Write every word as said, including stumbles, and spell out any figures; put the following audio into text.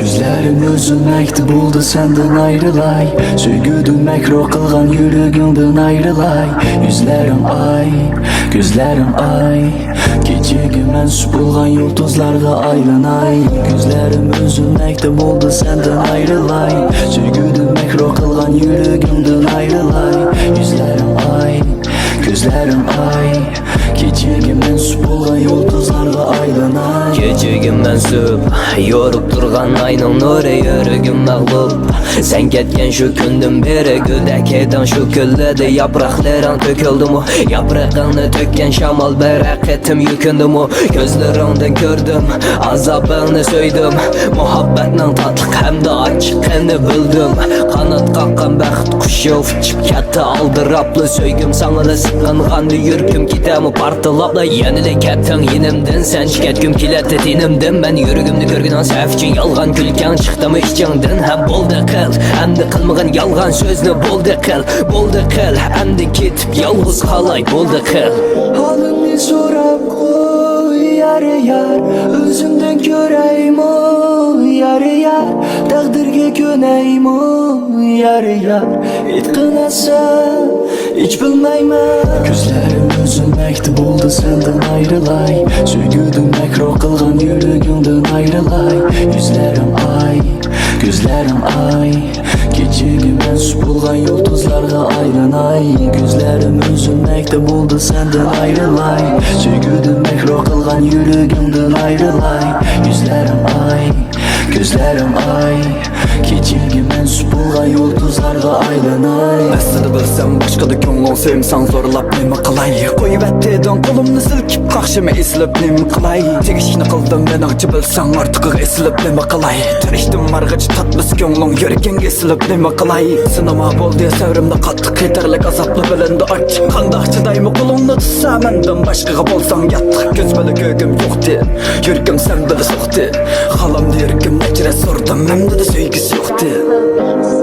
كۆزلەرىم ئۈزۈلمەكتە بولدى سەندىن ئايرىلاي، سۆيگۈدىن مەكرۇ قىلغان يۈرىكىڭدىن ئايرىلاي. يۈزلىرىڭ ئاي، كۆزلىرىڭ ئاي، كېچىگە مەنسۇپ بولغان يۇلتۇزلارغا ئايلىناي. كۆزلەرىم ئۈزۈلمەكتە بولدى سەندىن ئايرىلاي، سۆيگۈدىن مەكرۇ قىلغان يۈرىكىڭدىن ئايرىلاي. يۈزلىرىڭ ئاي، كۆزلىرىڭ ئاي، كېچىگە مەنسۇپ بولغان يۇلتۇزلارغا ئايلىناي. كېچىگە مەنسۇپ يورۇپ تۇرغان ئاينىڭ نۇرى يۈرىكىم مەغلۇپ. سەن كەتكەن شۇ كۈندىن بېرى گۈلدەك ئىدىڭ شۇ كۈنلەردە. ياپراقلىرىڭ تۆكۈلدىمۇ؟ ياپرىقىڭنى تۆككەن شامال بىرەر قېتىم يۈكۈندىمۇ؟ كۆزلىرىڭدىن كۆردۈم، ئازابىڭنى سۆيدۈم. مۇھەببەتنىڭ تاتلىق ھەمدە ئاچچىقىنى بىلدىم. قانات قاققان بەخت قۇشى ئۇچۇپ كەتتى ئالدىراپلا. سۆيگۈم ساڭىلا سېغىنغاندا يۈرىكىم كېتەمۇ پارتلاپلا. يەنىلا كەتتىڭ يېنىمدىن، سەنچە كەتكۈم كېلەتتى تېنىمدىن. مەن يۈرىكىمنى كۆرگىنىڭ سەۋەبى ئۈچۈن يالغان كۈلكەڭ چىقتىمۇ ئىچىڭدىن؟ ھە، بولدى قىل، ئەمدى قىلمىغىن يالغان سۆزنى. بولدى قىل، بولدى قىل، ئەمدى كېتىپ يالغۇز قالاي، بولدى قىل. ھالىمنى سوراپ قوي، يار، يار، ئۆزۈمدىن كۆرەيمۇ، يار، يار، تەقدىرگە كۆنەيمۇ، يار، يار، ئېيتقىن ئەسلى، ھېچ بىلمەيمەن. كۆزلىرىم ئۈزۈلمەكتە بولدى سەندىن ئايرىلاي، سۆيگۈدىن مەكرۇ قىلغان يۈرىكىڭدىن ئايرىلاي. يۈزلىرىڭ ئاي، كۆزلىرىڭ ئاي، كېچىگە مەنسۇپ بولغان يۇلتۇزلارغا ئايلىناي. كۆزلىرىم ئۈزۈلمەكتە بولدى سەندىن ئايرىلاي، سۆيگۈدىن مەكرۇ قىلغان يۈرىكىڭدىن ئايرىلاي. يۈزلىرىڭ ئاي، كۆزلىرىڭ ئاي، كېچىگە مەنسۇپ بولغان يۇلتۇزلارغا ئايلىناي. ئەسلىدە بىلسەم باشقىدا كۆڭلۈڭ، سۆيمىسەڭ زورلاپ نېمە قىلاي؟ قويۇۋەتتىڭ قولۇمنى سىلكىپ، قاقشىمى ئېسىلىپ نېمە قىلاي؟ تېگىشىنى قىلدىم مېنىڭچە بىلسەڭ، ئارتۇقىغا ئېسىلىپ نېمە قىلاي؟ تىرىشتىم مارغىچە تاتمىسا كۆڭلۈڭ، يۈرىكىڭگە ئېسىلىپ نېمە قىلاي؟ سىنىما بولدى سەۋرىمدە قاتتىق، يېتەرلىك ئازابلا بىلىندى ئاچچىق. قانداق چىدايمۇ قولۇڭنى تۇتسا مەندىن باشقىغا بولساڭ ياتلىق. كۆز بىلەن كۆرگۈم يوقتى، يۈرىكىم سەن بىلەن سوقتى. خالامدى يۈرىكىم نەچچە رەت سورىدىم، ئەمدىدە سۆيگۈسى يوقتى.